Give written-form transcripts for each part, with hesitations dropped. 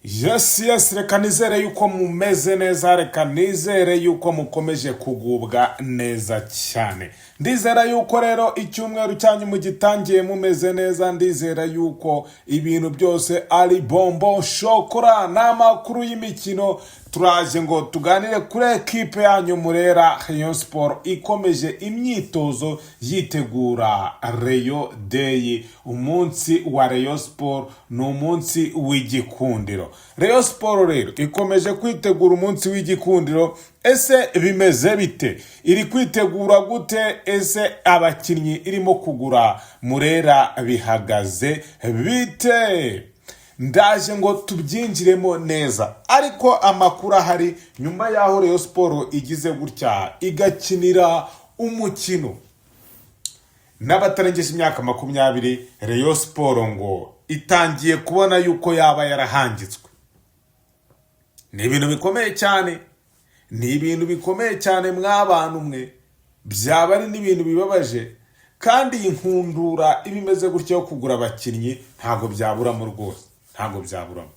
Yes, reka nizere yuko mumeze neza, reka nizere yuko mukomeje kugubwa neza cyane. Ndizera yuko rero icyumweru cyanyu mugitangiye mumeze neza. Ndizera yuko ibintu byose ari bombo shokora. N'amakuru y'imikino turaje ngo tuganire kuri ekipe yanyu murera, Rayon Sport, ikomeje imyitozo yitegura Rayon Day. Umunsi wa Rayon Sport ni umunsi w'igikundiro. Rayon Sport rero ikomeje kwitegura umunsi w'igikundiro. Ese bimeze bite? Iri kwitegura gute? Ese abakinnyi irimo kugura murera bihagaze bite? Ndaje ngo tubyinjiremo neza, ariko amakuru ahari nyuma y'aho Rayon Sport igize gutya igakinira umukino n'abatarengeje imyaka 20, Rayon Sport ngo itangiye kubona yuko yaba yarahangitswe. Ni ibintu bikomeye cyane, ni ibintu bikomeye cyane mw'abantu mwe. Byaba ari n'ibintu bibabaje, kandi iyi nkundura iba imeze gutya yo kugura abakinnyi ntabwo byaburamo rwose, ntabwo byaburamo.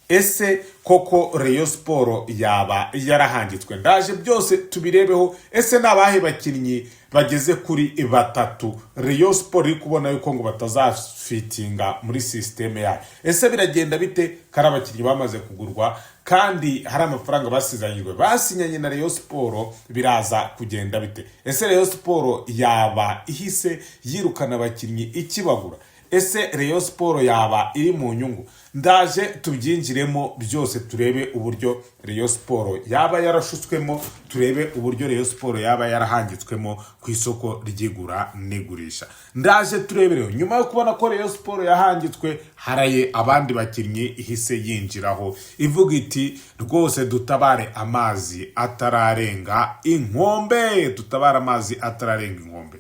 Ese koko Rayon Sport yaba yarahangitswe? Ndaje byose tubirebeho. Ese ni abahe bakinnyi bageze kuri batatu Rayon Sport iri kubona yuko ngo batazafitinga muri système yayo? Ese biragenda bite ko ari abakinnyi bamaze kugurwa kandi hari amafaranga basizanyijwe, basinyanye na Rayon Sport? Biraza kugenda bite? Ese Rayon Sport yaba ihise yirukana abakinnyi ikibagura? Ese Rayon Sport yaba iri mu nyungu? Ndaje tubyinjiremo byose, turebe uburyo Rayon Sport yaba yarashutswemo, turebe uburyo Rayon Sport yaba yarahangitswemo ku isoko ry'igura n'igurisha. Ndaje turebe rero, nyuma yo kubona ko Rayon Sport yahangitswe, haraye abandi bakinnyi ihise yinjiraho, ivuga iti: "Rwose dutabare amazi atararenga inkombe, dutabare amazi atararenga inkombe."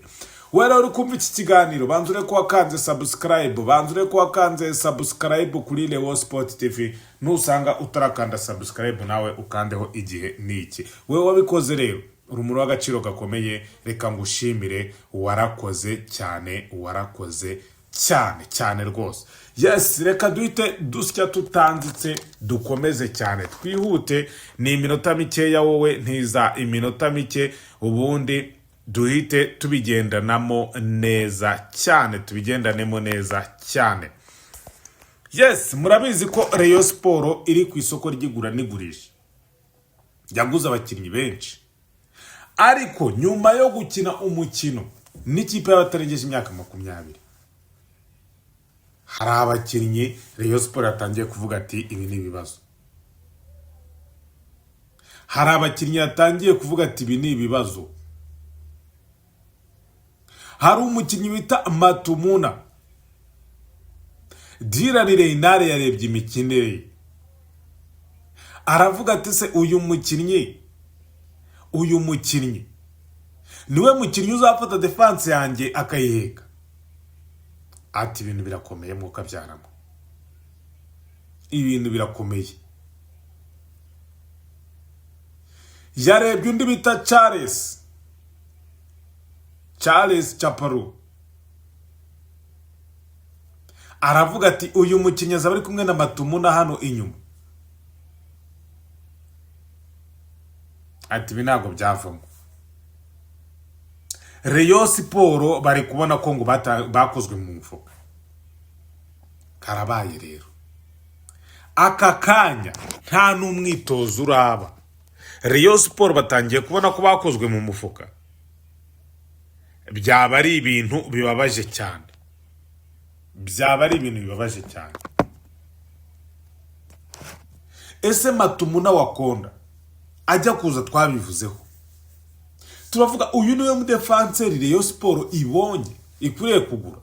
Wowe rero uri kumva iki kiganiro, banza urebe ko wakanze subscribe, banza urebe ko wakanze subscribe kuri Leo Sport TV. Nusanga utarakanda subscribe, nawe ukandeho. Igihe ni iki. Wowe wabikoze rero, urumuri w'agaciro gakomeye, reka ngushimire, warakoze cyane, warakoze cyane cyane rwose. Yes, reka duhite dusya tutanditse, dukomeze cyane, twihute, ni iminota mikeya. Wowe ntiza iminota mike, ubundi duhite tubigendanamo neza cyane, tubigendanemo neza cyane. Yes, murabizi ko Rayon Sport iri ku isoko ry'igura n'igurisha, yaguze abakinnyi benshi, ariko nyuma yo gukina umukino n'ikipe y'abatarengeje imyaka 20, hari abakinnyi Rayon Sport yatangiye kuvuga ati: "Ibi ni ibibazo." Hari abakinnyi yatangiye kuvuga ati: "Ibi ni ibibazo." Hari umukinnyi bita Matumuna Dylan Reinard, yarebye imikinire ye aravuga ati: "Se uyu mukinnyi, uyu mukinnyi niwe mukinnyi uzafata défense yanjye akayiheka?" Ati: "Ibintu birakomeye mwuka byaramo, ibintu birakomeye." Yarebye undi bita Charles Chaparu, aravuga ati: "Uyu mukinnyi azaba ari kumwe na Matumuna hano inyuma." Ati: "Ibi ntabwo byavamo." Rayon Sport bari kubona ko ngo bakozwe mu mufuka. Karabaye rero, aka kanya nta n'umwitozo uraba, Rayon Sport batangiye kubona ko bakozwe mu mufuka. Byaba ari ibintu bibabaje cyane, byaba ari ibintu bibabaje cyane. Ese Matumuna Wakonda ajya kuza twabivuzeho, turavuga uyu niwe mudefanseri Rayon Sport ibonye ikwiriye kugura.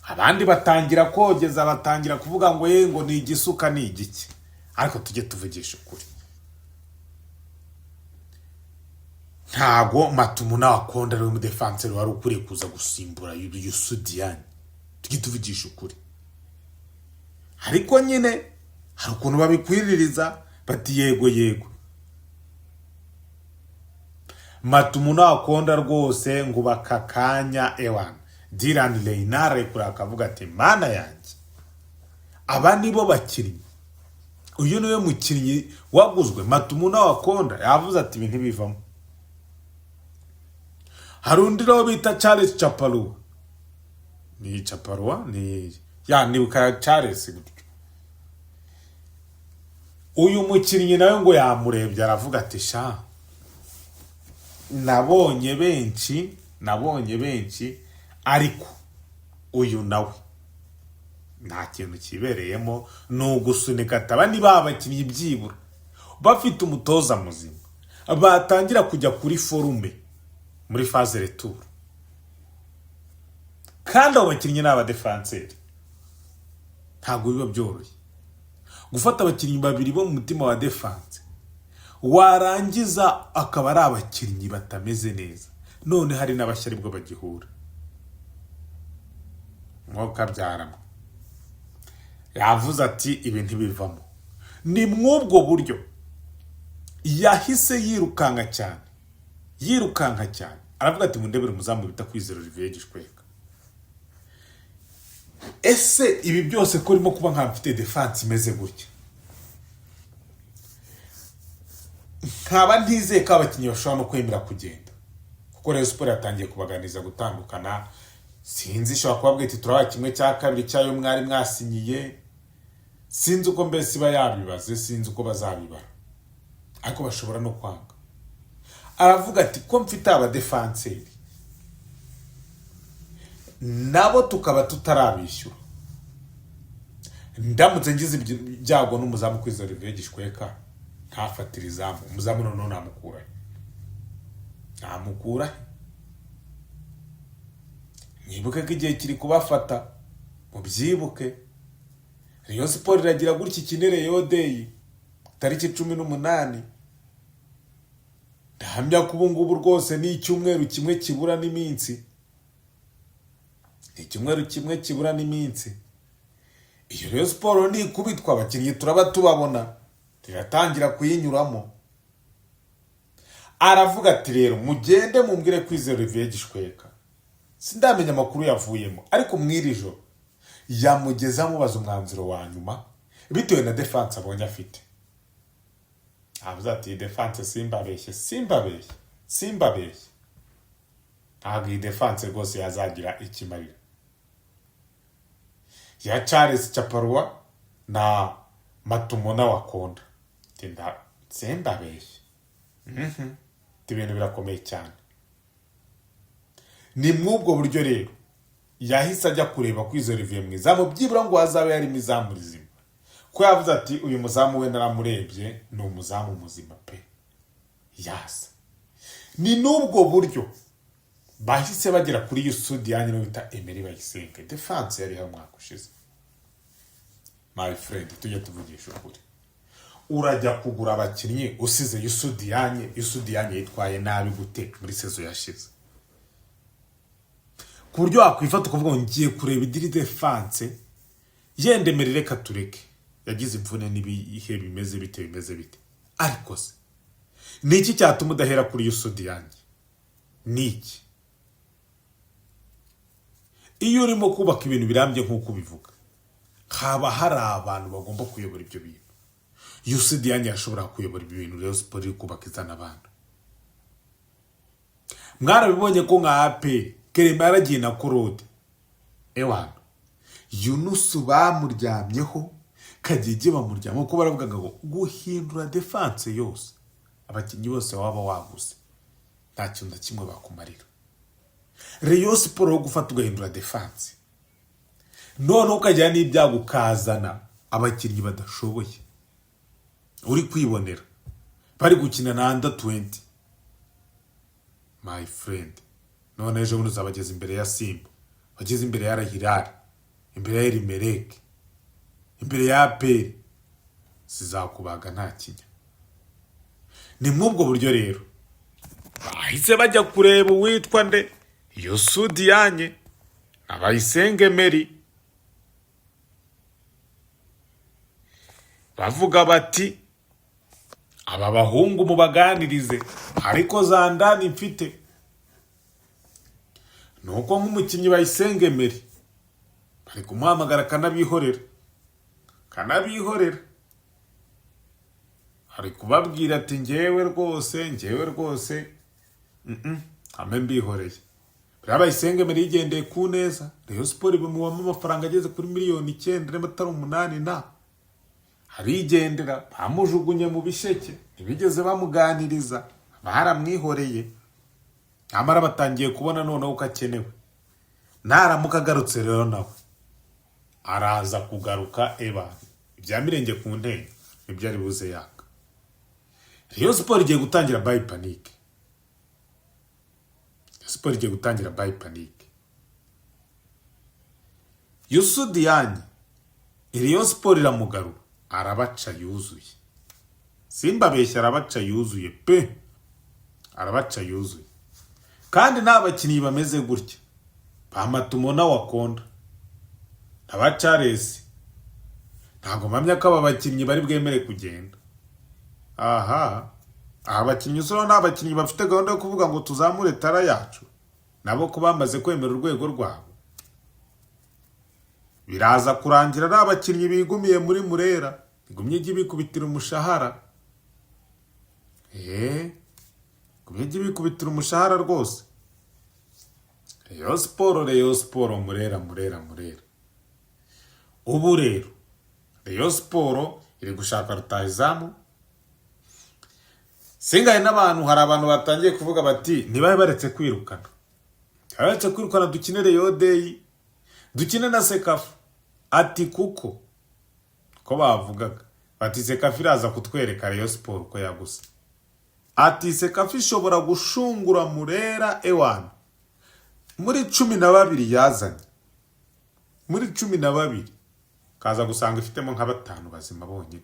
Abandi batangira kogeza, batangira kuvuga ngo ye ngo ni igisuka, ni igiki. Ariko tujye tuvugisha ukuri, ntago Matumuna Wakonda ariwe mudefanseri wari ukwiriye kuza gusimbura Yusudiyani. Tujye tuvugisha ukuri. Ariko nyine hari ukuntu babikwiririza bati: "Yego yego." Matumuna Wakonda rwose ngo bakakanya ewana Dylan Reinard kure, akavuga ati: "Mana yanjye." Aba nibo bakinnyi, uyu niwe mukinnyi waguzwe. Matumuna Wakonda yavuze ati ibi ntibivamo. Hari undi rero bita Charles Chaparua, ni Chaparua, ni ya nibuka Charles gutyo. Uyu mukinnyi nawe ngo yamurebye aravuga ati sha, nabonye benshi, nabonye benshi, ariko uyu nawe nta kintu kibereyemo, ni ugusunika. Ataba niba abakinnyi byibura bafite umutoza muzima batangira kujya kuri forme muri phase retour, kandi abo bakinnyi ni abadefanseri. Ntabwo biba byoroshye gufata abakinnyi babiri bo mu mutima wa défense, warangiza akaba ari abakinnyi batameze neza, none hari n'abashya aribwo bagihura. Mwuka byaramwe yavuze ati ibi ntibivamo. Ni mw'ubwo buryo yahise yirukanka cyane, yirukanka cyane, aravuga ati mundebere umuzamu bita Kwizera Olivier Gishweka. Ese ibi byose ko urimo kuba nka mfite défense imeze gutya, nkaba ntizeye ko abakinnyi bashobora no kwemera kugenda, kuko Rayon Sports yatangiye kubaganiriza gutandukana. Sinzi, ishobora kubabwira iti turabaha kimwe cya kabiri cyayo mwari mwasinyiye. Sinzi uko mbese iba yabibaze, sinzi uko bazabibara, ariko bashobora no kwanga. Aravuga ati ko mfite abadefanseri nabo tukaba tutarabishyura, ndamutse ngize ibyago n'umuzamu Kwizera Olivier Gishweka ntafatire izamu, umuzamu noneho namukura he? Namukura he? Mwibuke ko igihe kiri kubafata, mubyibuke. Rayon Sports iragira gutya ikine Rayon Day tariki 18. Ndahamya ko ubu ngubu rwose ni icyumweru kimwe kibura n'iminsi, ni icyumweru kimwe kibura n'iminsi. Iyo Rayon Sports nikubitwa, abakinnyi turaba tubabona, tiratangira kuyinyuramo. Aravuga ati rero mugende mumbwire Kwizera Olivier Gishweka. Sindamenya amakuru yavuyemo, ariko mw'iri joro yamugeza amubaza umwanzuro wa nyuma bitewe na défense abonye afite. Avuze ati iyi défense, simbabeshye, simbabeshye, simbabeshye, ntabwo iyi défense rwose yazagira ikimarira, ya Charles Chaparwa na Matumona Wakonda. Simbabeshye, ibintu birakomeye cyane. Ni mw'ubwo buryo rero yahise ajya kureba Kwizera Olivier mu izamu, byibura ngo hazabe yarimo izamu rizima, ko yavuze ati uyu muzamu we naramurebye, ni umuzamu muzima pe, yasa. Ni n'ubwo buryo bahise bagera kuri Youssou Diagne no bita Emery Bayisenge, défense yari hari umwaka ushize. My friend, tujye tuvugisha ukuri. Urajya kugura abakinnyi usize Youssou Diagne? Youssou Diagne yitwaye nabi gute muri saison yashize, ku buryo wakwifata ukavuga ngo ngiye kureba idiri défense? Yenda Emery reka tureke, yagize imvune n'ibihe bimeze bite, bimeze bite, ariko se ni iki cyatuma udahera kuri Youssou Diagne? Ni iki? Iyo urimo kubaka ibintu birambye nk'uko ubivuga, haba hari abantu bagomba kuyobora ibyo bintu. Youssou Diagne yashobora kuyobora ibi bintu Rayon Sports iri kubaka izana abantu. Mwarabibonye ko nka APR, Kerema yaragiye na Claude, ewana Yunusu bamuryamyeho, Kagege bamuryamyeho, kuko baravugaga ngo guhindura défense yose, abakinnyi bose waba waguze nta kintu na kimwe bakumarira. Rayon Sports yo gufata ugahindura défense, noneho ukagira n'ibyago ukazana abakinnyi badashoboye, uri kwibonera bari gukina na under 20, my friend, none ejo bundi uzabageza imbere ya Simba, bageze imbere ya Hilal, imbere ya Al Merreikh, imbere ya APR, zizakubaga nta kinya. Ni mw'ubwo buryo rero bahise bajya kureba uwitwa nde, Youssou Diagne na Bayisenge Emery, bavuga bati aba bahungu mubaganirize, ariko za ndani mfite ni uko nk'umukinnyi Bayisenge Emery bari kumuhamagara akanabihorera. Kanabihorera, ari kubabwira ati: "Ngewe rwose, ngewe rwose ame mbihoreye." Buriya Bayisenge mbere yigendeye ku neza, Rayon Sports ibamuwamo amafaranga ageze kuri miliyoni 9, niba atari 8, na arigendera. Bamujugunye mu bisheke, ntibigeze bamuganiriza, baramwihoreye. Nyamara batangiye kubona noneho ko akenewe. Naramuka agarutse rero, nawe araza kugaruka eba ibya mirenge ku ntebe, nibyo ari buze yaka. Rayon Sports igiye gutangira buy panic. Rayon Sports igiye gutangira buy panic. Youssou Diagne, Rayon Sports iramugarura, arabaca yuzuye. Simbabeshya, arabaca yuzuye pe, arabaca yuzuye. Kandi nta bakinnyi bameze gutya ba Matumona Wakonda na ba Charles, ntabwo mpamya ko aba bakinnyi bari bwemere kugenda. Aha bakinnyi usura ni abakinnyi bafite gahunda yo kuvuga ngo tuzamure tara yacu, nabo ko bamaze kwemera urwego rwabo. Biraza kurangira ari abakinnyi bigumiye muri Murera, igumye ijya ibikubitira umushahara. Igumye ijya ibikubitira umushahara rwose. Rayon Sports, Rayon Sports, Murera, Murera, Murera. Ubu rero Rayon Sports iri gushaka rutahizamu. Singaye n'abantu, hari abantu batangiye kuvuga bati: "Ntibabe baretse kwirukana, baretse kwirukana, dukine Rayon Day, dukine na CECAFA." Ati kuko ko bavugaga bati: "CECAFA iraza kutwereka Rayon Sports uko yagusa." Ati CECAFA ishobora gushungura Murera ewana muri 12 yazanye, muri 12 kaza gusanga ifitemo nka batanu bazima bonyine,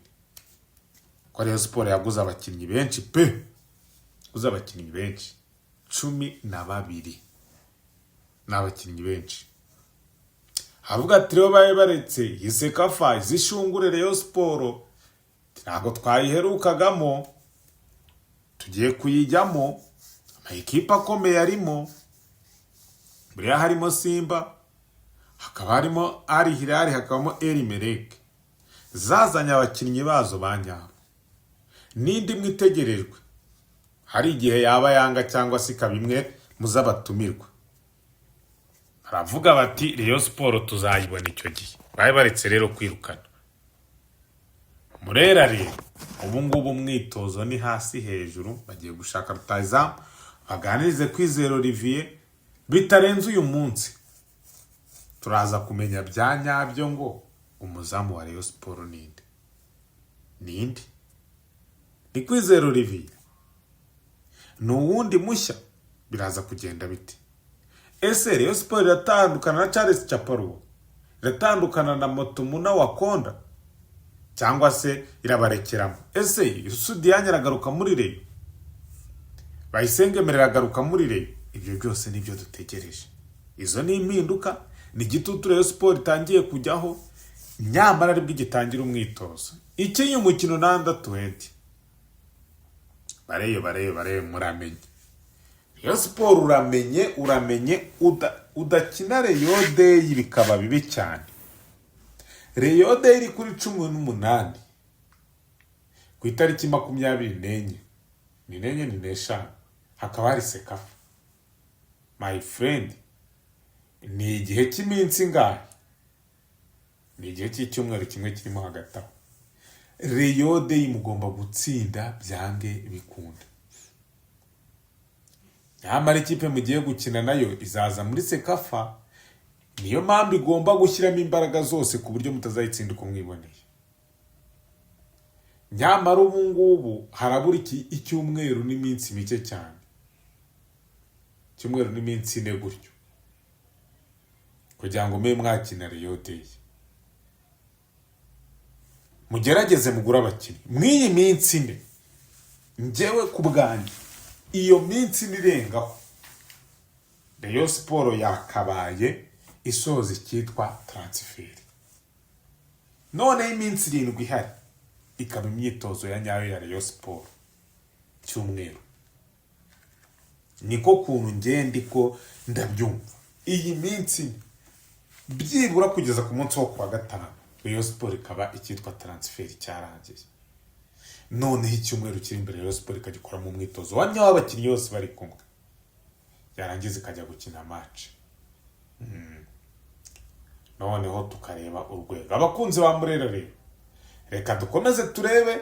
ko Rayon Sports yaguze abakinnyi benshi pe, yaguze abakinnyi benshi, 12 ni abakinnyi benshi. Avuga ati rero babe baretse iyi CECAFA izishungure Rayon Sports, ntabwo twayiherukagamo, tugiye kuyijyamo, amakipe akomeye arimo. Buriya harimo Simba, hakaba harimo Al Hilal, hakabamo Al Merreikh, zazanye abakinnyi bazo ba nyabo. N'indi imwe itegerejwe, hari igihe yaba yanga cyangwa se ikaba imwe mu z'abatumirwa. Baravuga bati: "Rayon Sports tuzayibona icyo gihe." Babe baretse rero kwirukana Murera. Rero ubu ngubu umwitozo ni hasi hejuru, bagiye gushaka rutahizamu, baganirize Kwizera Olivier. Bitarenze uyu munsi turaza kumenya bya nyabyo ngo umuzamu wa Rayon Sports ninde? Ninde? Ni Kwizera Olivier? Ni uwundi mushya? Biraza kugenda bite? Ese Rayon Sports iratandukana na Charles Chaparuwo, iratandukana na Motomuna Wakonda, cyangwa se irabarekeramo? Ese Youssou Diagne aragaruka muri Rayon? Bayisenge aragaruka muri Rayon? Ibyo byose nibyo dutegereje. Izo ni impinduka, ni igitutu Rayon Sports itangiye kujyaho, nyamara aribwo igitangira umwitozo. Ikinye umukino na under 20. Bareyo, bareyo, bareyo, muramenye Rayon Sports, uramenye, uramenye udakina Rayon Day bikaba bibi cyane. Rayon Day iri kuri 18, ku itariki 24, ni n'enye, ni n'eshanu, hakaba hari CECAFA. My friend, ni igihe cy'iminsi ingahe? Ni igihe cy'icyumweru kimwe kirimo hagati aho. Rayon Day mugomba gutsinda byange bikunda. Nyamara ikipe mugiye gukina nayo izaza muri CECAFA, niyo mpamvu igomba gushyiramo imbaraga zose ku buryo mutazayitsinda uko mwiboneye. Nyamara ubu ngubu harabura icyumweru n'iminsi mike cyane, icyumweru n'iminsi 4 gutyo, kugira ngo mube mwakina Rayon Day. Mugerageze mugure abakinnyi mw'iyi minsi 4. Njyewe ku bwanjye, iyo minsi 4 irengaho, Rayon Sports yakabaye isoza icyitwa transfer. Noneho iminsi 7 ihari ikaba imyitozo ya nyayo ya Rayon Sports, cyumweru. Niko kuntu ngenda ko ndabyumva. Iyi minsi byibura kugeza ku munsi wo kuwa gatanu. Rayon Sport ikaba icyitwa transfer cyarangiye. Noneho icyumweru kiri imbere, Rayon Sport ikagikoramo umwitozo wa nyawo, abakinnyi bose bari kumwe, yarangiza ikajya gukina match. Noneho tukareba urwego. Abakunzi ba Murera rero, reka dukomeze turebe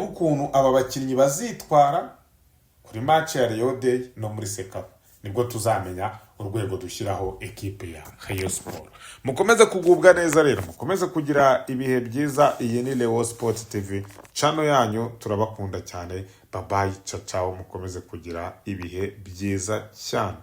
ukuntu aba bakinnyi bazitwara kuri match ya Rayon Day no muri CECAFA. Nibwo tuzamenya urwego dushyiraho ekipe ya Rayon Sport. Mukomeze kugubwa neza rero, mukomeze kugira ibihe byiza. Iyi ni Leo Sport TV, channel yanyu. Turabakunda cyane. Bye bye, ciao ciao, mukomeze kugira ibihe byiza cyane.